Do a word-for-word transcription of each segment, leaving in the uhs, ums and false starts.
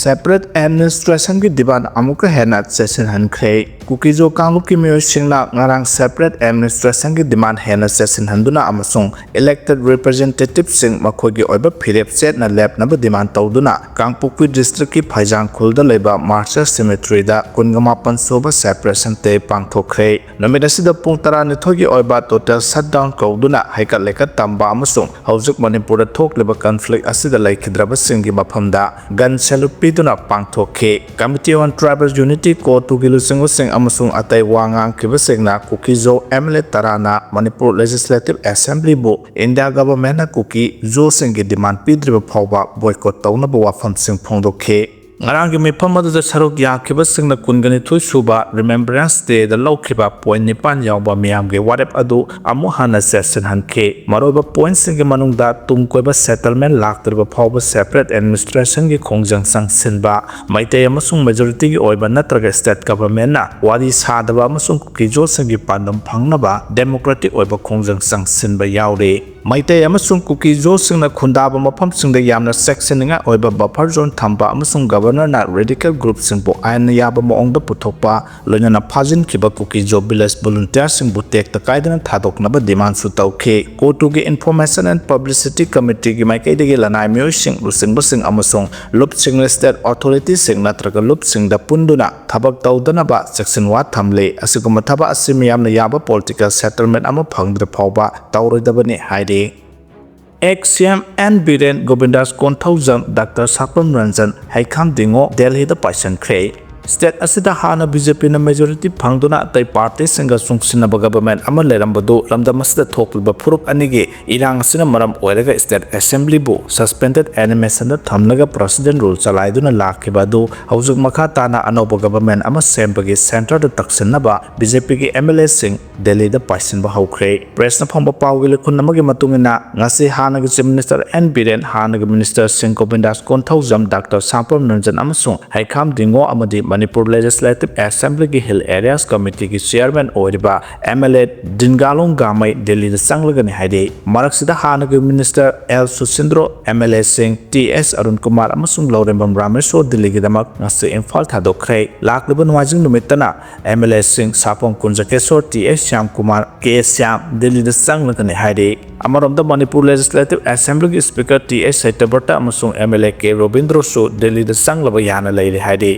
separate administrationꯒꯤ demand ꯑꯃꯨꯛꯀ ꯍꯦꯟꯅ ꯆꯦꯠꯁꯤꯟꯍꯟꯈ꯭ꯔꯦ꯫ ꯀꯨꯀꯤꯖꯣ ꯀꯥꯡꯂꯨꯞꯀꯤ ꯃꯤꯑꯣꯏꯁꯤꯡꯅ ꯉꯔꯥꯡ separate administrationꯒꯤ demand ꯍꯦꯟꯅ ꯆꯦꯠꯁꯤꯟꯍꯟꯗꯨꯅ ꯑꯃꯁꯨꯡ elected representativeꯁꯤꯡ ꯃꯈꯣꯏꯒꯤ ꯑꯣꯏꯕ ꯐꯤꯔꯦꯞ ꯆꯦꯠꯅ ꯂꯦꯞꯅꯕ demand ꯇꯧꯗꯨꯅ ꯀꯥꯡꯄꯣꯛꯄꯤ districtꯀꯤ ꯐꯩꯖꯥꯡꯈꯨꯜꯗ ꯂꯩꯕ Martyrs Cemeteryꯗ ꯀꯨꯟꯒ ꯃꯥꯄꯟ ꯁꯨꯕ Separation Day ꯄꯥꯡꯊꯣꯛꯈ꯭ꯔꯦ꯫ ꯅꯨꯃꯤꯠ ꯑꯁꯤꯗ ꯄꯨꯡ ꯇꯔꯥꯅꯤꯊꯣꯏꯒꯤ ꯑꯣꯏꯕ total shutdown ꯀꯧꯗꯨꯅ ꯍꯩꯀꯠ ꯂꯩꯀꯠ ꯇꯝꯕ ꯑꯃꯁꯨꯡ ꯍꯧꯖꯤꯛ ꯃꯅꯤꯄꯨꯔꯗ ꯊꯣꯛꯂꯤꯕ conflict ꯑꯁꯤꯗ ꯂꯩꯈꯤꯗ꯭ꯔꯕꯁꯤꯡꯒꯤ ꯃꯐꯝꯗ gun salute ꯄꯤꯗꯨꯅ ꯄꯥꯡꯊꯣꯛꯈꯤ꯫ Committee on Tribal Unity, CoTUꯒꯤ ꯂꯨꯆꯤꯡꯕꯁꯤꯡ ꯑꯃꯁꯨꯡ ꯑꯇꯩ ꯋꯥ ꯉꯥꯡꯈꯤꯕꯁꯤꯡꯅ ꯀꯨꯀꯤꯖꯣ MLA ꯇꯔꯥꯅ Manipur Legislative Assemblyꯕꯨ India governmentꯅ ꯀꯨꯀꯤꯖꯣꯁꯤꯡꯒꯤ demand ꯄꯤꯗ꯭ꯔꯤꯕ ꯐꯥꯎꯕ boycott ꯇꯧꯅꯕ ꯋꯥꯐꯝꯁꯤꯡ ꯐꯣꯡꯗꯣꯛꯈꯤ꯫ ꯉꯔꯥꯡꯒꯤ ꯃꯤꯐꯝ ꯑꯗꯨꯗ ꯁꯔꯨꯛ ꯌꯥꯈꯤꯕꯁꯤꯡꯅ ꯀꯨꯟꯒ ꯅꯤꯊꯣꯏ ꯁꯨꯕ Remembrance Dayꯗ ꯂꯧꯈꯤꯕ point ꯅꯤꯄꯥꯟ ꯌꯥꯎꯕ ꯃꯤꯌꯥꯝꯒꯤ ꯋꯥꯔꯦꯞ ꯑꯗꯨ ꯑꯃꯨꯛ ꯍꯟꯅ ꯆꯦꯠꯁꯤꯟꯍꯟꯈꯤ꯫ ꯃꯔꯨꯑꯣꯏꯕ pointꯁꯤꯡꯒꯤ ꯃꯅꯨꯡꯗ ꯇꯨꯡ ꯀꯣꯏꯕ settlement ꯂꯥꯛꯇ꯭ꯔꯤꯕ ꯐꯥꯎꯕ separate administrationꯒꯤ ꯈꯣꯡꯖꯪ ꯆꯪꯁꯤꯟꯕ, ꯃꯩꯇꯩ ꯑꯃꯁꯨꯡ majorityꯒꯤ ꯑꯣꯏꯕ ꯅꯠꯇ꯭ꯔꯒ state governmentꯅ ꯋꯥꯔꯤ ꯁꯥꯗꯕ ꯑꯃꯁꯨꯡ ꯀꯨꯀꯤꯖꯣꯁꯤꯡꯒꯤ ꯄꯥꯟꯗꯝ ꯐꯪꯅꯕ democratic ꯑꯣꯏꯕ ꯈꯣꯡꯖꯪ ꯆꯪꯁꯤꯟꯕ ꯌꯥꯎꯔꯤ꯫ ꯃꯩꯇꯩ ꯑꯃꯁꯨꯡ ꯀꯨꯀꯤꯖꯣꯁꯤꯡꯅ ꯈꯨꯟꯗꯥꯕ ꯃꯐꯝꯁꯤꯡꯗ ꯌꯥꯝꯅ ꯆꯦꯛꯁꯤꯟꯅꯤꯡꯉꯥꯏ ꯑꯣꯏꯕ buffer zone ꯊꯝꯕ ꯑꯃꯁꯨꯡ governorꯅ radical groupꯁꯤꯡꯕꯨ ꯑꯥꯏꯟꯅ ꯌꯥꯕ ꯃꯑꯣꯡꯗ ꯄꯨꯊꯣꯛꯄ, ꯂꯣꯏꯅꯅ ꯐꯥꯖꯤꯟꯈꯤꯕ ꯀꯨꯀꯤꯖꯣ village volunteerꯁꯤꯡꯕꯨ ꯇꯦꯛꯇ ꯀꯥꯏꯗꯅ ꯊꯥꯗꯣꯛꯅꯕ demandꯁꯨ ꯇꯧꯈꯤ꯫ CoTUꯒꯤ Information and Publicity Committeeꯒꯤ ꯃꯥꯏꯀꯩꯗꯒꯤ ꯂꯅꯥꯏ ꯃꯤꯑꯣꯏꯁꯤꯡ, ꯂꯨꯆꯤꯡꯕꯁꯤꯡ ꯑꯃꯁꯨꯡ ꯂꯨꯞꯁꯤꯡꯅ state authorityꯁꯤꯡ ꯅꯠꯇ꯭ꯔꯒ ꯂꯨꯞꯁꯤꯡꯗ ꯄꯨꯟꯗꯨꯅ ꯊꯕꯛ ꯇꯧꯗꯅꯕ ꯆꯦꯛꯁꯤꯟꯋꯥ ꯊꯝꯂꯤ꯫ ꯑꯁꯤꯒꯨꯝꯕ ꯊꯕꯛ ꯑꯁꯤ ꯃꯤꯌꯥꯝꯅ ꯌꯥꯕ political settlement ꯑꯃ ꯐꯪꯗ꯭ꯔꯤ ꯐꯥꯎꯕ ꯇꯧꯔꯣꯏꯗꯕꯅꯤ ꯍꯥꯏꯔꯤ꯫ Ex-CM N Biren, Govindas Konthoujam, doctor Sapam Ranjan, ꯍꯩꯈꯥꯝ ꯗꯤꯡꯉꯣ ꯗꯦꯜꯍꯤꯗ ꯄꯥꯏꯁꯤꯟꯈ꯭ꯔꯦ꯫ State ꯑꯁꯤꯗ ꯍꯥꯟꯅ BJPꯅ majority ꯐꯪꯗꯨꯅ ꯑꯇꯩ partyꯁꯤꯡꯒ ꯆꯨꯡꯁꯤꯟꯅꯕ government ꯑꯃ ꯂꯩꯔꯝꯕꯗꯨ ꯂꯝꯗꯝ ꯑꯁꯤꯗ ꯊꯣꯛꯂꯤꯕ ꯐꯨꯔꯨꯞ ꯑꯅꯤꯒꯤ ꯏꯔꯥꯡ ꯑꯁꯤꯅ ꯃꯔꯝ ꯑꯣꯏꯔꯒ state assemblyꯕꯨ suspended animationꯗ ꯊꯝꯂꯒ president rule ꯆꯂꯥꯏꯗꯨꯅ ꯂꯥꯛꯈꯤꯕ ꯑꯗꯨ ꯍꯧꯖꯤꯛ ꯃꯈꯥ ꯇꯥꯅ ꯑꯅꯧꯕ government ꯑꯃ ꯁꯦꯝꯕꯒꯤ centreꯗ ꯇꯛꯁꯤꯟꯅꯕ BJPꯒꯤ MLAꯁꯤꯡ ꯗꯦꯜꯂꯤꯗ ꯄꯥꯏꯁꯤꯟꯕ ꯍꯧꯈ꯭ꯔꯦ꯫ Pressꯅ ꯐꯪꯕ ꯄꯥꯎꯒꯤ ꯂꯤꯈꯨꯟ ꯑꯃꯒꯤ ꯃꯇꯨꯡ ꯏꯟꯅ, ꯉꯁꯤ ꯍꯥꯟꯅꯒꯤ Chief Minister N ꯕꯤꯔꯦꯟ, ꯍꯥꯟꯅꯒꯤ ministerꯁꯤꯡ ꯒꯣꯕꯤꯟꯗꯥꯁ ꯀꯣꯟꯊꯧꯖꯝ, ꯗꯥꯛꯇꯔ ꯁꯥꯄꯝ ꯔꯟꯖꯟ ꯑꯃꯁꯨꯡ ꯍꯩꯈꯥꯝ ꯗꯤꯡꯉꯣ ꯑꯃꯗꯤ Manipur Legislative Assemblyꯒꯤ Hill Areas Committeeꯒꯤ Chairman ꯑꯣꯏꯔꯤꯕ MLA ꯗꯤꯟꯒꯥꯂꯣꯡ ꯒꯥꯃꯩ ꯗꯤꯜꯂꯤꯗ ꯆꯪꯂꯒꯅꯤ ꯍꯥꯏꯔꯤ꯫ ꯃꯔꯛꯁꯤꯗ ꯍꯥꯟꯅꯒꯤ Minister ꯑꯦꯜ ꯁꯨꯁꯤꯟꯗ꯭ꯔꯣ, MLAꯁꯤꯡ ꯇꯤ ꯑꯦꯁ ꯑꯔꯨꯟ ꯀꯨꯃꯥꯔ ꯑꯃꯁꯨꯡ ꯂꯧꯔꯦꯝꯕꯝ ꯔꯥꯃꯦꯁꯣꯔ ꯗꯤꯜꯂꯤꯒꯤꯗꯃꯛ ꯉꯁꯤ ꯏꯝꯐꯥꯜ ꯊꯥꯗꯣꯛꯈ꯭ꯔꯦ꯫ ꯂꯥꯛꯂꯤꯕ ꯅꯣꯡꯃꯥꯏꯖꯤꯡ ꯅꯨꯃꯤꯠꯇꯅ MLAꯁꯤꯡ ꯁꯥꯄꯝ ꯀꯨꯟꯖꯀꯦꯁꯣꯔ, ꯇꯤ ꯑꯦꯁ ꯁ꯭ꯌꯥꯝꯀꯨꯃꯥꯔ, ꯀꯦ ꯁ꯭ꯌꯥꯝ ꯗꯤꯜꯂꯤꯗ ꯆꯪꯂꯒꯅꯤ ꯍꯥꯏꯔꯤ꯫ ꯑꯃꯔꯣꯝꯗ ꯃꯅꯤꯄꯨꯔ Legislative Assemblyꯒꯤ Speaker ꯇꯤ ꯑꯦꯁ ꯁꯇ꯭ꯌꯕ꯭ꯔꯇ ꯑꯃꯁꯨꯡ MLA ꯀꯦ ꯔꯣꯕꯤꯟꯗ꯭ꯔꯣꯁꯨ ꯗꯤꯜꯂꯤꯗ ꯆꯪꯂꯕ ꯌꯥꯅ ꯂꯩꯔꯤ ꯍꯥꯏꯔꯤ꯫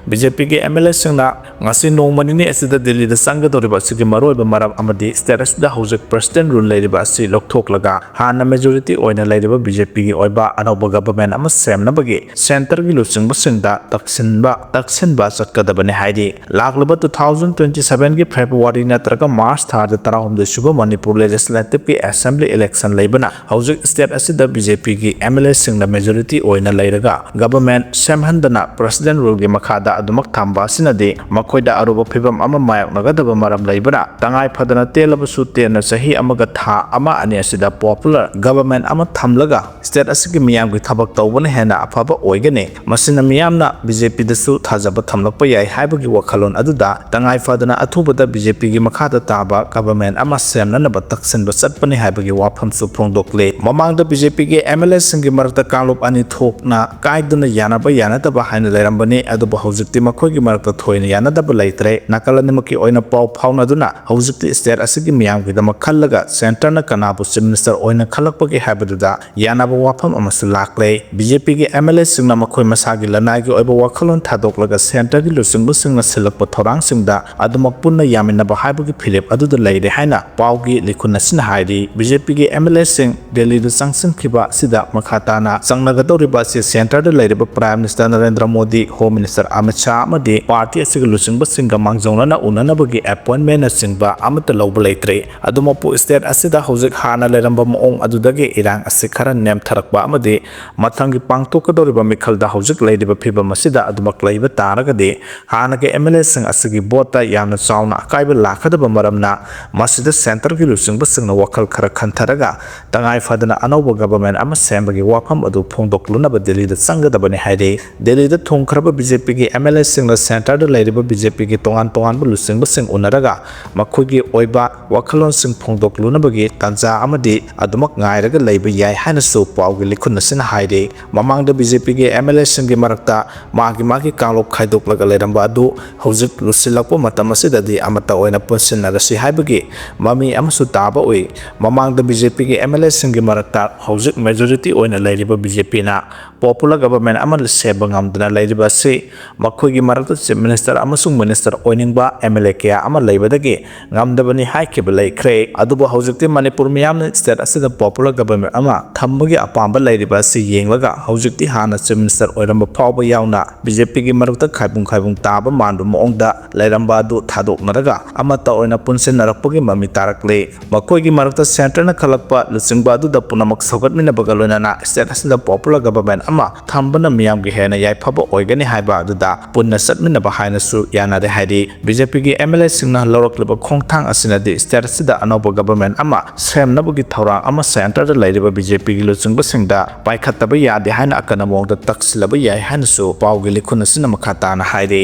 BJPꯒꯤ MLAꯁꯤꯡꯅ ꯉꯁꯤ ꯅꯣꯡꯃ ꯅꯤꯅꯤ ꯑꯁꯤꯗ ꯗꯤꯜꯂꯤꯗ ꯆꯪꯒꯗꯧꯔꯤꯕ ꯑꯁꯤꯒꯤ ꯃꯔꯨꯑꯣꯏꯕ ꯃꯔꯝ ꯑꯃꯗꯤ state ꯑꯁꯤꯗ ꯍꯧꯖꯤꯛ President rule ꯂꯩꯔꯤꯕ ꯑꯁꯤ ꯂꯧꯊꯣꯛꯂꯒ ꯍꯥꯟꯅ majority ꯑꯣꯏꯅ ꯂꯩꯔꯤꯕ BJPꯒꯤ ꯑꯣꯏꯕ ꯑꯅꯧꯕ government ꯑꯃ ꯁꯦꯝꯅꯕꯒꯤ centreꯒꯤ ꯂꯨꯆꯤꯡꯕꯁꯤꯡꯗ ꯇꯛꯁꯤꯟꯕ, ꯇꯛꯁꯤꯟꯕ ꯆꯠꯀꯗꯕꯅꯤ ꯍꯥꯏꯔꯤ꯫ ꯂꯥꯛꯂꯤꯕ two thousand twenty sevenꯒꯤ February ꯅꯠꯇ꯭ꯔꯒ March ꯊꯥꯗ ꯇꯔꯥꯍꯨꯝꯗꯣꯏ ꯁꯨꯕ ꯃꯅꯤꯄꯨꯔ Legislativeꯀꯤ Assembly election ꯂꯩꯕꯅ ꯍꯧꯖꯤꯛ state ꯑꯁꯤꯗ BJPꯒꯤ MLAꯁꯤꯡꯅ majority ꯑꯣꯏꯅ ꯂꯩꯔꯒ government ꯁꯦꯝꯍꯟꯗꯅ President ruleꯒꯤ ꯃꯈꯥꯗ ꯑꯗꯨꯃꯛ ꯊꯝꯕ ꯑꯁꯤꯅꯗꯤ ꯃꯈꯣꯏꯗ ꯑꯔꯨꯕ ꯐꯤꯕꯝ ꯑꯃ ꯃꯥꯌꯣꯛꯅꯒꯗꯕ ꯃꯔꯝ ꯂꯩꯕꯅ ꯇꯉꯥꯏ ꯐꯗꯅ ꯇꯦꯜꯂꯕꯁꯨ ꯇꯦꯟꯅ ꯆꯍꯤ ꯑꯃꯒ ꯊꯥ ꯑꯃ ꯑꯅꯤ ꯑꯁꯤꯗ popular government ꯑꯃ ꯊꯝꯂꯒ state ꯑꯁꯤꯒꯤ ꯃꯤꯌꯥꯝꯒꯤ ꯊꯕꯛ ꯇꯧꯕꯅ ꯍꯦꯟꯅ ꯑꯐꯕ ꯑꯣꯏꯒꯅꯤ꯫ ꯃꯁꯤꯅ ꯃꯤꯌꯥꯝꯅ BJPꯗꯁꯨ ꯊꯥꯖꯕ ꯊꯝꯂꯛꯄ ꯌꯥꯏ ꯍꯥꯏꯕꯒꯤ ꯋꯥꯈꯜꯂꯣꯟ ꯑꯗꯨꯗ ꯇꯉꯥꯏ ꯐꯗꯅ ꯑꯊꯨꯕꯗ BJPꯒꯤ ꯃꯈꯥꯗ ꯇꯥꯕ government ꯑꯃ ꯁꯦꯝꯅꯅꯕ ꯇꯛꯁꯤꯟꯕ ꯆꯠꯄꯅꯤ ꯍꯥꯏꯕꯒꯤ ꯋꯥꯐꯝꯁꯨ ꯐꯣꯡꯗꯣꯛꯂꯤ꯫ ꯃꯃꯥꯡꯗ BJPꯒꯤ MLAꯁꯤꯡꯒꯤ ꯃꯔꯛꯇ ꯀꯥꯡꯂꯨꯞ ꯑꯅꯤ ꯊꯣꯛꯅ ꯀꯥꯏꯗꯨꯅ ꯌꯥꯅꯕ ꯌꯥꯅꯗꯕ ꯍꯥꯏꯅ ꯂꯩꯔꯝꯕꯅꯤ, ꯑꯗꯨꯕꯨ ꯍꯧꯖꯤꯛꯇꯤ ꯃꯈꯣꯏꯒꯤ ꯃꯔꯛꯇ ꯊꯣꯏꯅ ꯌꯥꯅꯗꯕ ꯂꯩꯇ꯭ꯔꯦ꯫ ꯅꯥꯀꯜ ꯑꯅꯤꯃꯛꯀꯤ ꯑꯣꯏꯅ ꯄꯥꯎ ꯐꯥꯎꯅꯗꯨꯅ ꯍꯧꯖꯤꯛꯇꯤ state ꯑꯁꯤꯒꯤ ꯃꯤꯌꯥꯝꯒꯤꯗꯃꯛ ꯈꯜꯂꯒ centreꯅ ꯀꯅꯥꯕꯨ Chief Minister ꯑꯣꯏꯅ ꯈꯜꯂꯛꯄꯒꯦ ꯍꯥꯏꯕꯗꯨꯗ ꯌꯥꯅꯕ ꯋꯥꯐꯝ ꯑꯃꯁꯨ ꯂꯥꯛꯂꯦ꯫ BJPꯒꯤ MLAꯁꯤꯡꯅ ꯃꯈꯣꯏ ꯃꯁꯥꯒꯤ ꯂꯅꯥꯏꯒꯤ ꯑꯣꯏꯕ ꯋꯥꯈꯜꯂꯣꯟ ꯊꯥꯗꯣꯛꯂꯒ centreꯒꯤ ꯂꯨꯆꯤꯡꯕꯁꯤꯡꯅ ꯁꯤꯜꯂꯛꯄ ꯊꯧꯔꯥꯡꯁꯤꯡꯗ ꯑꯗꯨꯃꯛ ꯄꯨꯟꯅ ꯌꯥꯃꯤꯟꯅꯕ ꯍꯥꯏꯕꯒꯤ ꯐꯤꯔꯦꯞ ꯑꯗꯨꯗ ꯂꯩꯔꯦ ꯍꯥꯏꯅ ꯄꯥꯎꯒꯤ ꯂꯤꯈꯨꯟ ꯑꯁꯤꯅ ꯍꯥꯏꯔꯤ꯫ BJPꯒꯤ MLAꯁꯤꯡ ꯗꯤꯜꯂꯤꯗ ꯆꯪꯁꯤꯟꯈꯤꯕ ꯑꯁꯤꯗ ꯃꯈꯥ ꯇꯥꯅ ꯆꯪꯅꯒꯗꯧꯔꯤꯕ ꯑꯁꯤ centreꯗ ꯂꯩꯔꯤꯕ Prime Minister Narendra Modi, Home Minister Amit Shah ꯑꯃꯗꯤ party ꯑꯁꯤꯒꯤ ꯂꯨꯆꯤꯡꯕꯁꯤꯡꯒ ꯃꯥꯡꯖꯧꯅꯅ ꯎꯅꯅꯕꯒꯤ appointmentꯅꯆꯤꯡꯕ ꯑꯃꯠꯇ ꯂꯧꯕ ꯂꯩꯇ꯭ꯔꯤ꯫ ꯑꯗꯨꯃꯛꯄꯨ state ꯑꯁꯤꯗ ꯍꯧꯖꯤꯛ ꯍꯥꯟꯅ ꯂꯩꯔꯝꯕ ꯃꯑꯣꯡ ꯑꯗꯨꯗꯒꯤ ꯏꯔꯥꯡ ꯑꯁꯤ ꯈꯔ ꯅꯦꯝꯊꯔꯛꯄ ꯑꯃꯗꯤ ꯃꯊꯪꯒꯤ ꯄꯥꯡꯊꯣꯛꯀꯗꯧꯔꯤꯕ ꯃꯤꯈꯜꯗ ꯍꯧꯖꯤꯛ ꯂꯩꯔꯤꯕ ꯐꯤꯕꯝ ꯑꯁꯤꯗ ꯑꯗꯨꯃꯛ ꯂꯩꯕ ꯇꯥꯔꯒꯗꯤ ꯍꯥꯟꯅꯒꯤ MLAꯁꯤꯡ ꯑꯁꯤꯒꯤ voteꯇ ꯌꯥꯝꯅ ꯆꯥꯎꯅ ꯑꯀꯥꯏꯕ ꯂꯥꯛꯀꯗꯕ ꯃꯔꯝꯅ ꯃꯁꯤꯗ centreꯒꯤ ꯂꯨꯆꯤꯡꯕꯁꯤꯡꯅ ꯋꯥꯈꯜ ꯈꯔ ꯈꯟꯊꯔꯒ ꯇꯉꯥꯏ ꯐꯗꯅ ꯑꯅꯧꯕ government ꯑꯃ ꯁꯦꯝꯕꯒꯤ ꯋꯥꯐꯝ ꯑꯗꯨ ꯐꯣꯡꯗꯣꯛꯂꯨꯅꯕ ꯗꯤꯜꯂꯤꯗ ꯆꯪꯒꯗꯕꯅꯤ ꯍꯥꯏꯔꯤ꯫ ꯗꯤꯜꯂꯤꯗ ꯊꯨꯡꯈ꯭ꯔꯕ BJPꯒꯤ MLA ꯁꯤꯡꯅ ꯁꯦꯟꯇꯔꯗ ꯂꯩꯔꯤꯕ ꯕꯤ ꯖꯦ ꯄꯤꯒꯤ ꯇꯣꯉꯥꯟ ꯇꯣꯉꯥꯟꯕ ꯂꯨꯆꯤꯡꯕꯁꯤꯡ ꯎꯅꯔꯒ ꯃꯈꯣꯏꯒꯤ ꯑꯣꯏꯕ ꯋꯥꯈꯜꯂꯣꯟꯁꯤꯡ ꯐꯣꯡꯗꯣꯛꯂꯨꯅꯕꯒꯤ ꯇꯥꯟꯖꯥ ꯑꯃꯗꯤ ꯑꯗꯨꯃꯛ ꯉꯥꯏꯔꯒ ꯂꯩꯕ ꯌꯥꯏ ꯍꯥꯏꯅꯁꯨ ꯄꯥꯎꯒꯤ ꯂꯤꯈꯨꯟ ꯑꯁꯤꯅ ꯍꯥꯏꯔꯤ꯫ ꯃꯃꯥꯡꯗ ꯕꯤ ꯖꯦ ꯄꯤꯒꯤ ꯑꯦꯝ ꯑꯦꯜ ꯑꯦꯁꯤꯡꯒꯤ ꯃꯔꯛꯇ ꯃꯥꯒꯤ ꯃꯥꯒꯤ ꯀꯥꯡꯂꯨꯞ ꯈꯥꯏꯗꯣꯛꯂꯒ ꯂꯩꯔꯝꯕ ꯑꯗꯨ ꯍꯧꯖꯤꯛ ꯂꯨꯁꯤꯜꯂꯛꯄ ꯃꯇꯝ ꯑꯁꯤꯗꯗꯤ ꯑꯃꯠꯇ ꯑꯣꯏꯅ ꯄꯨꯟꯁꯤꯟꯅꯔꯁꯤ ꯍꯥꯏꯕꯒꯤ ꯃꯃꯤ ꯑꯃꯁꯨ ꯇꯥꯕ ꯎꯏ꯫ ꯃꯃꯥꯡꯗ ꯕꯤ ꯖꯦ ꯄꯤꯒꯤ ꯑꯦꯝ ꯑꯦꯜ ꯑꯦꯁꯤꯡꯒꯤ ꯃꯔꯛꯇ ꯍꯧꯖꯤꯛ ꯃꯦꯖꯣꯔꯤꯇꯤ ꯑꯣꯏꯅ ꯂꯩꯔꯤꯕ ꯕꯤ ꯖꯦ ꯄꯤꯅ ꯄꯣꯄꯨꯂꯔ ꯒꯕꯔꯃꯦꯟ ꯑꯃ ꯁꯦꯝꯕ ꯉꯝꯗꯅ ꯂꯩꯔꯤꯕ ꯑꯁꯤ ꯃꯈꯣꯏꯒꯤ ꯃꯔꯛꯇ ꯆꯤꯐ ꯃꯤꯅꯤꯁꯇꯔ ꯑꯃꯁꯨꯡ ꯃꯤꯅꯤꯁꯇꯔ ꯑꯣꯏꯅꯤꯡꯕ ꯑꯦꯝ ꯑꯦꯜ ꯑꯦ ꯀꯌꯥ ꯑꯃ ꯂꯩꯕꯗꯒꯤ ꯉꯝꯗꯕꯅꯤ ꯍꯥꯏꯈꯤꯕ ꯂꯩꯈ꯭ꯔꯦ꯫ ꯑꯗꯨꯕꯨ ꯍꯧꯖꯤꯛꯇꯤ ꯃꯅꯤꯄꯨꯔ ꯃꯤꯌꯥꯝꯅ ꯁ꯭ꯇꯦꯠ ꯑꯁꯤꯗ ꯄꯣꯄꯨꯂꯔ ꯒꯕꯔꯃꯦꯟ ꯑꯃ ꯊꯝꯕꯒꯤ ꯑꯄꯥꯝꯕ ꯂꯩꯔꯤꯕ ꯑꯁꯤ ꯌꯦꯡꯂꯒ ꯍꯧꯖꯤꯛꯇꯤ ꯍꯥꯟꯅ ꯆꯤꯐ ꯃꯤꯅꯤꯁꯇꯔ ꯑꯣꯏꯔꯝꯕ ꯐꯥꯎꯕ ꯌꯥꯎꯅ ꯕꯤ ꯖꯦ ꯄꯤꯒꯤ ꯃꯔꯛꯇ ꯈꯥꯏꯕꯨꯡ ꯈꯥꯏꯕꯨꯡ ꯇꯥꯕ ꯃꯥꯟꯕ ꯃꯑꯣꯡꯗ ꯂꯩꯔꯝꯕ ꯑꯗꯨ ꯊꯥꯗꯣꯛꯅꯔꯒ ꯑꯃꯠꯇ ꯑꯣꯏꯅ ꯄꯨꯟꯁꯤꯟꯅꯔꯛꯄꯒꯤ ꯃꯃꯤ ꯇꯥꯔꯛꯂꯤ꯫ ꯃꯈꯣꯏꯒꯤ ꯃꯔꯛꯇ ꯁꯦꯟꯇꯔꯅ ꯈꯜꯂꯛꯄ ꯂꯨꯆꯤꯡꯕ ꯑꯗꯨꯗ ꯄꯨꯝꯅꯃꯛ ꯁꯧꯒꯠꯃꯤꯟꯅꯕꯒ ꯂꯣꯏꯅꯅ ꯁ꯭ꯇꯦꯠ ꯑꯁꯤꯗ ꯄꯣꯄꯨꯂꯔ ꯒꯕꯔꯃꯦꯟ ꯑꯃ ꯊꯝꯕꯅ ꯃꯤꯌꯥꯝꯒꯤ ꯍꯦꯟꯅ ꯌꯥꯏꯐꯕ ꯑꯣꯏꯒꯅꯤ ꯍꯥꯏꯕ ꯑꯗꯨꯗ ꯄꯨꯟꯅ ꯆꯠꯃꯤꯟꯅꯕ ꯍꯥꯏꯅꯁꯨ ꯌꯥꯅꯔꯦ ꯍꯥꯏꯔꯤ꯫ ꯕꯤ ꯖꯦ ꯄꯤꯒꯤ ꯑꯦꯝ ꯑꯦꯜ ꯑꯦꯁꯤꯡꯅ ꯂꯧꯔꯛꯂꯤꯕ ꯈꯣꯡꯊꯥꯡ ꯑꯁꯤꯅꯗꯤ ꯁ꯭ꯇꯦꯠ ꯑꯁꯤꯗ ꯑꯅꯧꯕ ꯒꯕꯔꯃꯦꯟ ꯑꯃ ꯁꯦꯝꯅꯕꯒꯤ ꯊꯧꯔꯥꯡ ꯑꯃ ꯁꯦꯟꯇꯔꯗ ꯂꯩꯔꯤꯕ ꯕꯤ ꯖꯦ ꯄꯤꯒꯤ ꯂꯨꯆꯤꯡꯕꯁꯤꯡꯗ ꯄꯥꯏꯈꯠꯇꯕ ꯌꯥꯗꯦ ꯍꯥꯏꯅ ꯑꯀꯟꯕ ꯃꯑꯣꯡꯗ ꯇꯛꯁꯤꯜꯂꯕ ꯌꯥꯏ ꯍꯥꯏꯅꯁꯨ ꯄꯥꯎꯒꯤ ꯂꯤꯈꯨꯟ ꯑꯁꯤꯅ ꯃꯈꯥ ꯇꯥꯅ ꯍꯥꯏꯔꯤ꯫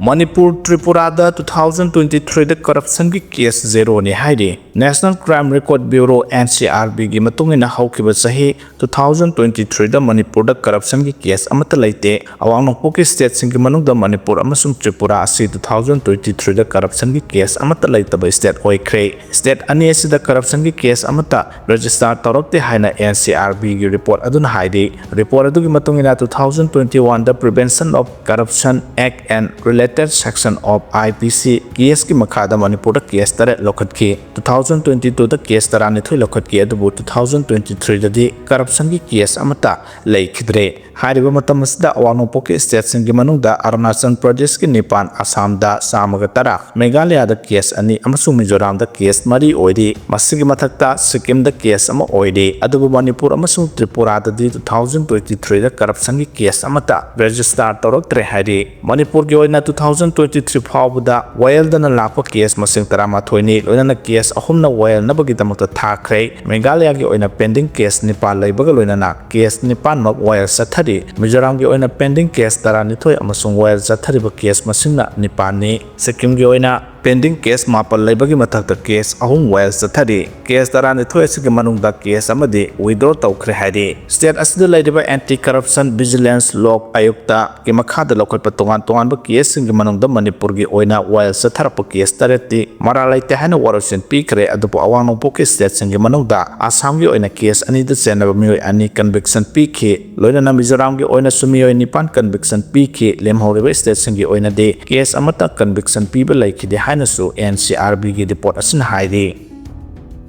ꯃꯅꯤꯄꯨꯔ, ꯇ꯭ꯔꯤꯄꯨꯔꯥꯗ two thousand twenty threeꯗ ꯀꯔꯞꯁꯟꯒꯤ ꯀꯦꯁ ꯖꯦꯔꯣꯅꯤ ꯍꯥꯏꯔꯤ꯫ National Crime Record Bureau, N C R B ꯒꯤ ꯃꯇꯨꯡ ꯏꯟꯅ ꯍꯧꯈꯤꯕ ꯆꯍꯤ two thousand twenty threeꯗ ꯃꯅꯤꯄꯨꯔꯗ ꯀꯔꯞꯁꯟꯒꯤ ꯀꯦꯁ ꯑꯃꯠꯇ ꯂꯩꯇꯦ꯫ ꯑꯋꯥꯡ ꯅꯣꯡꯄꯣꯛꯀꯤ ꯁ꯭ꯇꯦꯠꯁꯤꯡꯒꯤ ꯃꯅꯨꯡꯗ ꯃꯅꯤꯄꯨꯔ ꯑꯃꯁꯨꯡ ꯇ꯭ꯔꯤꯄꯨꯔꯥ ꯑꯁꯤ two thousand twenty threeꯗ ꯀꯔꯞꯁꯟꯒꯤ ꯀꯦꯁ ꯑꯃꯠꯇ ꯂꯩꯇꯕ ꯁ꯭ꯇꯦꯠ ꯑꯣꯏꯈ꯭ꯔꯦ꯫ ꯁ꯭ꯇꯦꯠ ꯑꯅꯤ ꯑꯁꯤꯗ ꯀꯔꯞꯁꯟꯒꯤ ꯀꯦꯁ ꯑꯃꯠꯇ ꯔꯦꯖꯤꯁꯇꯥꯔ ꯇꯧꯔꯛꯇꯦ ꯍꯥꯏꯅ N C R B ꯒꯤ ꯔꯤꯄꯣꯔꯠ ꯑꯗꯨꯅ ꯍꯥꯏꯔꯤ꯫ ꯔꯤꯄꯣꯔꯠ ꯑꯗꯨꯒꯤ ꯃꯇꯨꯡ ꯏꯟꯅ, two thousand twenty oneꯗ Prevention of Corruption Act and Related Section of I P C ꯀꯦꯁꯀꯤ ꯃꯈꯥꯗ ꯃꯅꯤꯄꯨꯔꯗ ꯀꯦꯁ ꯇꯔꯦꯠ ꯂꯧꯈꯠꯈꯤ꯫ Two thousand twenty twoꯗ ꯀꯦꯁ ꯇꯔꯥꯅꯤꯊꯣꯏ ꯂꯧꯈꯠꯈꯤ, ꯑꯗꯨꯕꯨ two thousand twenty threeꯗꯗꯤ ꯀꯔꯞꯁꯟꯒꯤ ꯀꯦꯁ ꯑꯃꯠꯇ ꯂꯩꯈꯤꯗ꯭ꯔꯦ꯫ ꯍꯥꯏꯔꯤꯕ ꯃꯇꯝ ꯑꯁꯤꯗ ꯑꯋꯥꯡ ꯅꯣꯡꯄꯣꯛꯀꯤ ꯁ꯭ꯇꯦꯠꯁꯤꯡꯒꯤ ꯃꯅꯨꯡꯗ ꯑꯔꯨꯅꯥꯆꯜ ꯄ꯭ꯔꯗꯦꯁꯀꯤ ꯅꯤꯄꯥꯟ, ꯑꯁꯥꯝꯗ ꯆꯥꯝꯃꯒ ꯇꯔꯥ, ꯃꯦꯘꯥꯂꯌꯥꯗ ꯀꯦꯁ ꯑꯅꯤ ꯑꯃꯁꯨꯡ ꯃꯤꯖꯣꯔꯥꯝꯗ ꯀꯦꯁ ꯃꯔꯤ ꯑꯣꯏꯔꯤ꯫ ꯃꯁꯤꯒꯤ ꯃꯊꯛꯇ ꯁꯤꯛꯀꯤꯝꯗ ꯀꯦꯁ ꯑꯃ ꯑꯣꯏꯔꯤ꯫ ꯑꯗꯨꯕꯨ ꯃꯅꯤꯄꯨꯔ ꯑꯃꯁꯨꯡ ꯇ꯭ꯔꯤꯄꯨꯔꯥꯗꯗꯤ two thousand twenty threeꯗ ꯀꯔꯞꯁꯟꯒꯤ ꯀꯦꯁ ꯑꯃꯠꯇ ꯔꯦꯖꯤꯁꯇꯥꯔ ꯇꯧꯔꯛꯇ꯭ꯔꯦ ꯍꯥꯏꯔꯤ꯫ ꯃꯅꯤꯄꯨꯔꯒꯤ ꯑꯣꯏꯅ two thousand twenty three ꯐꯥꯎꯕꯗ ꯋꯥꯌꯦꯜꯗꯅ ꯂꯥꯛꯄ ꯀꯦꯁ ꯃꯁꯤꯡ ꯇꯔꯥꯃꯥꯊꯣꯏꯅꯤ, ꯂꯣꯏꯅꯅ ꯀꯦꯁ ꯑꯍꯨꯝꯅ ꯋꯥꯌꯦꯜꯅꯕꯒꯤꯗꯃꯛꯇ ꯊꯥꯈ꯭ꯔꯦ꯫ ꯃꯦꯘꯥꯂꯌꯥꯒꯤ ꯑꯣꯏꯅ ꯄꯦꯟꯗꯤꯡ ꯀꯦꯁ ꯅꯤꯄꯥꯟ ꯂꯩꯕꯒ ꯂꯣꯏꯅꯅ ꯀꯦꯁ ꯅꯤꯄꯥꯟꯃꯛ ꯋꯥꯌꯦꯜ ꯆꯠꯊꯔꯤ꯫ ꯗꯤ ꯃꯤꯖꯣꯔꯥꯝꯒꯤ ꯑꯣꯏꯅ pending case ꯇꯔꯥꯅꯤꯊꯣꯏ ꯑꯃꯁꯨꯡ ꯋꯥꯌꯦꯜ ꯆꯠꯊꯔꯤꯕ case ꯃꯁꯤꯡꯅ ꯅꯤꯄꯥꯟꯅꯤ꯫ ꯁꯤꯛꯀꯤꯝꯒꯤ ꯑꯣꯏꯅ pending case ꯃꯥꯄꯜ ꯂꯩꯕꯒꯤ ꯃꯊꯛꯇ case ꯑꯍꯨꯝ ꯋꯥꯌꯦꯜ ꯆꯠꯊꯔꯤ꯫ Case ꯇꯔꯥꯅꯤꯊꯣꯏ ꯑꯁꯤꯒꯤ ꯃꯅꯨꯡꯗ case ꯑꯃꯗꯤ withdraw ꯇꯧꯈ꯭ꯔꯦ ꯍꯥꯏꯔꯤ꯫ State ꯑꯁꯤꯗ ꯂꯩꯔꯤꯕ Anti Corruption Vigilance Lok Ayukta ꯒꯤ ꯃꯈꯥꯗ ꯂꯧꯈꯠꯄ ꯇꯣꯉꯥꯟ ꯇꯣꯉꯥꯟꯕ case ꯁꯤꯡꯒꯤ ꯃꯅꯨꯡꯗ ꯃꯅꯤꯄꯨꯔꯒꯤ ꯑꯣꯏꯅ ꯋꯥꯌꯦꯜ ꯆꯠꯊꯔꯛꯄ case ꯇꯔꯦꯠꯇꯤ ꯃꯔꯥꯜ ꯂꯩꯇꯦ ꯍꯥꯏꯅ ꯋꯥꯔꯣꯏꯁꯤꯟ ꯄꯤꯈ꯭ꯔꯦ, ꯑꯗꯨꯕꯨ ꯑꯋꯥꯡ ꯅꯣꯡꯄꯣꯛꯀꯤ state ꯁꯤꯡꯒꯤ ꯃꯅꯨꯡꯗ ꯑꯁꯥꯝꯒꯤ ꯑꯣꯏꯅ case ꯑꯅꯤꯗ ꯆꯦꯟꯅꯕ ꯃꯤꯑꯣꯏ ꯑꯅꯤ conviction ꯄꯤꯈꯤ꯫ ꯂꯣꯏꯅꯅ ꯃꯤꯖꯣꯔꯥꯝꯒꯤ ꯑꯣꯏꯅꯁꯨ ꯃꯤꯑꯣꯏ ꯅꯤꯄꯥꯟ conviction ꯄꯤꯈꯤ꯫ ꯂꯦꯝꯍꯧꯔꯤꯕ state ꯁꯤꯡꯒꯤ ꯑꯣꯏꯅꯗꯤ case ꯑꯃꯠꯇ conviction ꯄꯤꯕ ꯂꯩꯈꯤꯗꯦ ꯍꯥꯏꯅꯁꯨ N C R B ꯒꯤ report ꯑꯁꯤꯅ ꯍꯥꯏꯔꯤ꯫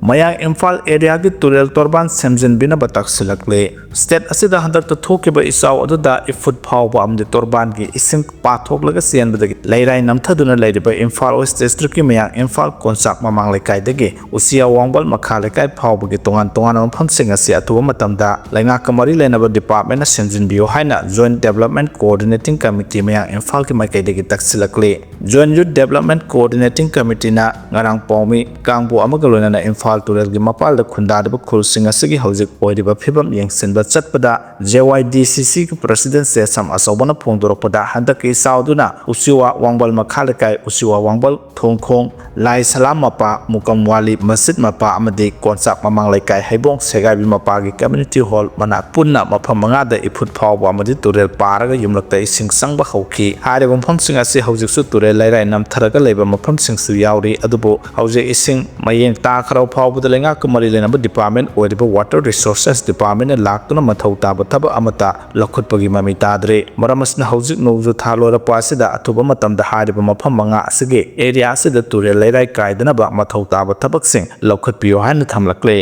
ꯃꯌꯥꯡ ꯏꯝꯐꯥꯜ area ꯒꯤ ꯇꯨꯔꯦꯜ ꯇꯣꯔꯕꯥꯟ ꯁꯦꯝꯖꯤꯟꯕꯤꯅꯕ ꯇꯛꯁꯤꯜꯂꯛꯂꯦ꯫ State ꯑꯁꯤꯗ ꯍꯟꯗꯛꯇ ꯊꯣꯛꯈꯤꯕ ꯏꯆꯥꯎ ꯑꯗꯨꯗ ꯏꯐꯨꯠ ꯐꯥꯎꯕ ꯑꯃꯗꯤ ꯇꯣꯔꯕꯥꯟꯒꯤ ꯏꯁꯤꯡ ꯄꯥꯊꯣꯛꯂꯒ ꯆꯦꯟꯕꯗꯒꯤ ꯂꯩꯔꯥꯏ ꯅꯝꯊꯗꯨꯅ ꯂꯩꯔꯤꯕ ꯏꯝꯐꯥꯜ West district ꯀꯤ ꯃꯌꯥꯡ ꯏꯝꯐꯥꯜ ꯀꯣꯟꯆꯥꯛ ꯃꯃꯥꯡ ꯂꯩꯀꯥꯏꯗꯒꯤ ꯎꯆꯤꯋꯥ ꯋꯥꯡꯕꯜ ꯃꯈꯥ ꯂꯩꯀꯥꯏ ꯐꯥꯎꯕꯒꯤ ꯇꯣꯉꯥꯟ ꯇꯣꯉꯥꯟꯕ ꯃꯐꯝꯁꯤꯡ ꯑꯁꯤ ꯑꯊꯨꯕ ꯃꯇꯝꯗ ꯂꯩꯉꯥꯛꯀ ꯃꯔꯤ ꯂꯩꯅꯕ department ꯅ ꯁꯦꯝꯖꯤꯟꯕꯤꯌꯨ ꯍꯥꯏꯅ Joint Development Coordinating Committee ꯃꯌꯥꯡ ꯏꯝꯐꯥꯜꯒꯤ ꯃꯥꯏꯀꯩꯗꯒꯤ ꯇꯛꯁꯤꯜꯂꯛꯂꯤ꯫ Joint Youth Development Coordinating Committee ꯅ ꯉꯔꯥꯡ ꯄꯥꯎꯃꯤ ꯀꯥꯡꯕꯨ ꯑꯃꯒ ꯂꯣꯏꯅꯅ ꯏꯝꯐꯥꯜ ꯇꯨꯔꯦꯜꯒꯤ ꯃꯄꯥꯜꯗ ꯈꯨꯟꯗꯥꯔꯤꯕ ꯈꯨꯜꯁꯤꯡ ꯑꯁꯤꯒꯤ ꯍꯧꯖꯤꯛ ꯑꯣꯏꯔꯤꯕ ꯐꯤꯕꯝ ꯌꯦꯡꯁꯤꯟꯕ ꯆꯠꯄꯗ, J Y D C C ꯒꯤ president ꯁꯦꯁꯝ ꯑꯆꯧꯕꯅ ꯐꯣꯡꯗꯣꯔꯛꯄꯗ, ꯍꯟꯗꯛꯀꯤ ꯏꯆꯥꯎꯗꯨꯅ ꯎꯆꯤꯋꯥ ꯋꯥꯡꯕꯜ ꯃꯈꯥ ꯂꯩꯀꯥꯏ, ꯎꯆꯤꯋꯥ ꯋꯥꯡꯕꯜ ꯊꯣꯡꯈꯣꯡ, ꯂꯥꯏ ꯁꯂꯥꯝ ꯃꯄꯥ, ꯃꯨꯀꯝ ꯋꯥꯂꯤ ꯃꯁꯖꯤꯗ ꯃꯄꯥ ꯑꯃꯗꯤ ꯀꯣꯟꯆꯥꯛ ꯃꯃꯥꯡ ꯂꯩꯀꯥꯏ ꯍꯩꯕꯣꯡ ꯁꯦꯒꯥꯏꯕꯤ ꯃꯄꯥꯒꯤ community hall ꯃꯅꯥꯛ ꯄꯨꯟꯅ ꯃꯐꯝ ꯃꯉꯥꯗ ꯏꯐꯨꯠ ꯐꯥꯎꯕ ꯑꯃꯗꯤ ꯇꯨꯔꯦꯜ ꯄꯥꯔꯒ ꯌꯨꯝꯂꯛꯇ ꯏꯁꯤꯡ ꯆꯪꯕ ꯍꯧꯈꯤ꯫ ꯍꯥꯏꯔꯤꯕ ꯃꯐꯝꯁꯤꯡ ꯑꯁꯤ ꯍꯧꯖꯤꯛꯁꯨ ꯇꯨꯔꯦꯜ ꯂꯩꯔꯥꯏ ꯅꯝꯊꯔꯒ ꯂꯩꯕ ꯃꯐꯝꯁꯤꯡꯁꯨ ꯌꯥꯎꯔꯤ꯫ ꯑꯗꯨꯕꯨ ꯍꯧꯖꯤꯛ ꯏꯁꯤꯡ ꯃꯌꯦꯡ ꯇꯥꯈ꯭ꯔꯕ ꯐꯥꯎꯕꯗ ꯂꯩꯉꯥꯛꯀ ꯃꯔꯤ ꯂꯩꯅꯕ department ꯑꯣꯏꯔꯤꯕ Water Resources Department ꯅ ꯂꯥꯛꯇꯨꯅ ꯃꯊꯧ ꯇꯥꯕ ꯊꯕꯛ ꯑꯃꯠꯇ ꯂꯧꯈꯠꯄꯒꯤ ꯃꯃꯤ ꯇꯥꯗ꯭ꯔꯤ꯫ ꯃꯔꯝ ꯑꯁꯤꯅ ꯍꯧꯖꯤꯛ ꯅꯣꯡꯖꯨ ꯊꯥ ꯂꯣꯏꯔꯛꯄ ꯑꯁꯤꯗ ꯑꯊꯨꯕ ꯃꯇꯝꯗ ꯍꯥꯏꯔꯤꯕ ꯃꯐꯝ ꯃꯉꯥ ꯑꯁꯤꯒꯤ area ꯑꯁꯤꯗ ꯇꯨꯔꯦꯜ ꯂꯩꯔꯥꯏ ꯀꯥꯏꯗꯅꯕ ꯃꯊꯧ ꯇꯥꯕ ꯊꯕꯛꯁꯤꯡ ꯂꯧꯈꯠꯄꯤꯌꯨ ꯍꯥꯏꯅ ꯊꯝꯂꯛꯂꯤ꯫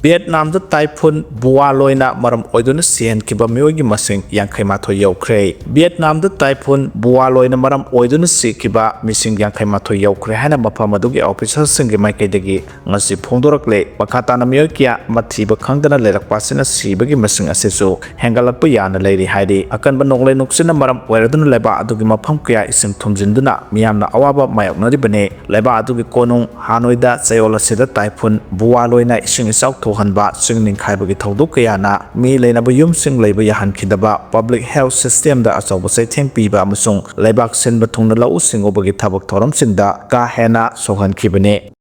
ꯚꯤꯌꯦꯠꯅꯥꯝꯗ typhoon ꯕꯨꯋꯥꯂꯣꯏꯅ ꯃꯔꯝ ꯑꯣꯏꯗꯨꯅ ꯁꯤꯍꯟꯈꯤꯕ ꯃꯤꯑꯣꯏꯒꯤ ꯃꯁꯤꯡ ꯌꯥꯡꯈꯩ ꯃꯥꯊꯣꯏ ꯌꯧꯈ꯭ꯔꯦ꯫ ꯚꯤꯌꯦꯠꯅꯥꯝꯗ typhoon ꯕꯨꯋꯥꯂꯣꯏꯅ ꯃꯔꯝ ꯑꯣꯏꯗꯨꯅ ꯁꯤꯈꯤꯕ ꯃꯤꯁꯤꯡ ꯌꯥꯡꯈꯩ ꯃꯥꯊꯣꯏ ꯌꯧꯈ꯭ꯔꯦ ꯍꯥꯏꯅ ꯃꯐꯝ ꯑꯗꯨꯒꯤ official ꯁꯤꯡꯒꯤ ꯃꯥꯏꯀꯩꯗꯒꯤ ꯉꯁꯤ ꯐꯣꯡꯗꯣꯔꯛꯂꯦ꯫ ꯃꯈꯥ ꯇꯥꯅ ꯃꯤꯑꯣꯏ ꯀꯌꯥ ꯃꯊꯤꯕ ꯈꯪꯗꯅ ꯂꯩꯔꯛꯄ ꯑꯁꯤꯅ ꯁꯤꯕꯒꯤ ꯃꯁꯤꯡ ꯑꯁꯤꯁꯨ ꯍꯦꯟꯒꯠꯂꯛꯄ ꯌꯥꯅ ꯂꯩꯔꯤ ꯍꯥꯏꯔꯤ꯫ ꯑꯀꯟꯕ ꯅꯣꯡꯂꯩ ꯅꯨꯡꯁꯤꯠꯅ ꯃꯔꯝ ꯑꯣꯏꯔꯗꯨꯅ ꯂꯩꯕꯥꯛ ꯑꯗꯨꯒꯤ ꯃꯐꯝ ꯀꯌꯥ ꯏꯁꯤꯡ ꯊꯨꯝꯖꯤꯟꯗꯨꯅ ꯃꯤꯌꯥꯝꯅ ꯑꯋꯥꯕ ꯃꯥꯌꯣꯛꯅꯔꯤꯕꯅꯤ꯫ ꯂꯩꯕꯥꯛ ꯑꯗꯨꯒꯤ ꯀꯣꯅꯨꯡ ꯍꯥꯅꯣꯏꯗ ꯆꯌꯣꯜ ꯑꯁꯤꯗ typhoon ꯕꯨꯋꯥꯂꯣꯏꯅ ꯏꯁꯤꯡ ꯏꯆꯥꯎ ꯊꯣꯛꯍꯟꯕ, ꯆꯤꯡ ꯅꯤꯡꯈꯥꯏꯕꯒꯤ ꯊꯧꯗꯣꯛ ꯀꯌꯥꯅ ꯃꯤ ꯂꯩꯅꯕ ꯌꯨꯝꯁꯤꯡ ꯂꯩꯕ ꯌꯥꯍꯟꯈꯤꯗꯕ, public health system ꯗ ꯑꯆꯧꯕ ꯆꯩꯊꯦꯡ ꯄꯤꯕ ꯑꯃꯁꯨꯡ ꯂꯩꯕꯥꯛ ꯁꯤꯟꯕ ꯊꯨꯡꯅ ꯂꯧꯎ ꯁꯤꯡꯎꯕꯒꯤ ꯊꯕꯛ ꯊꯧꯔꯝꯁꯤꯡꯗ ꯀꯥ ꯍꯦꯟꯅ ꯁꯣꯛꯍꯟꯈꯤꯕꯅꯤ꯫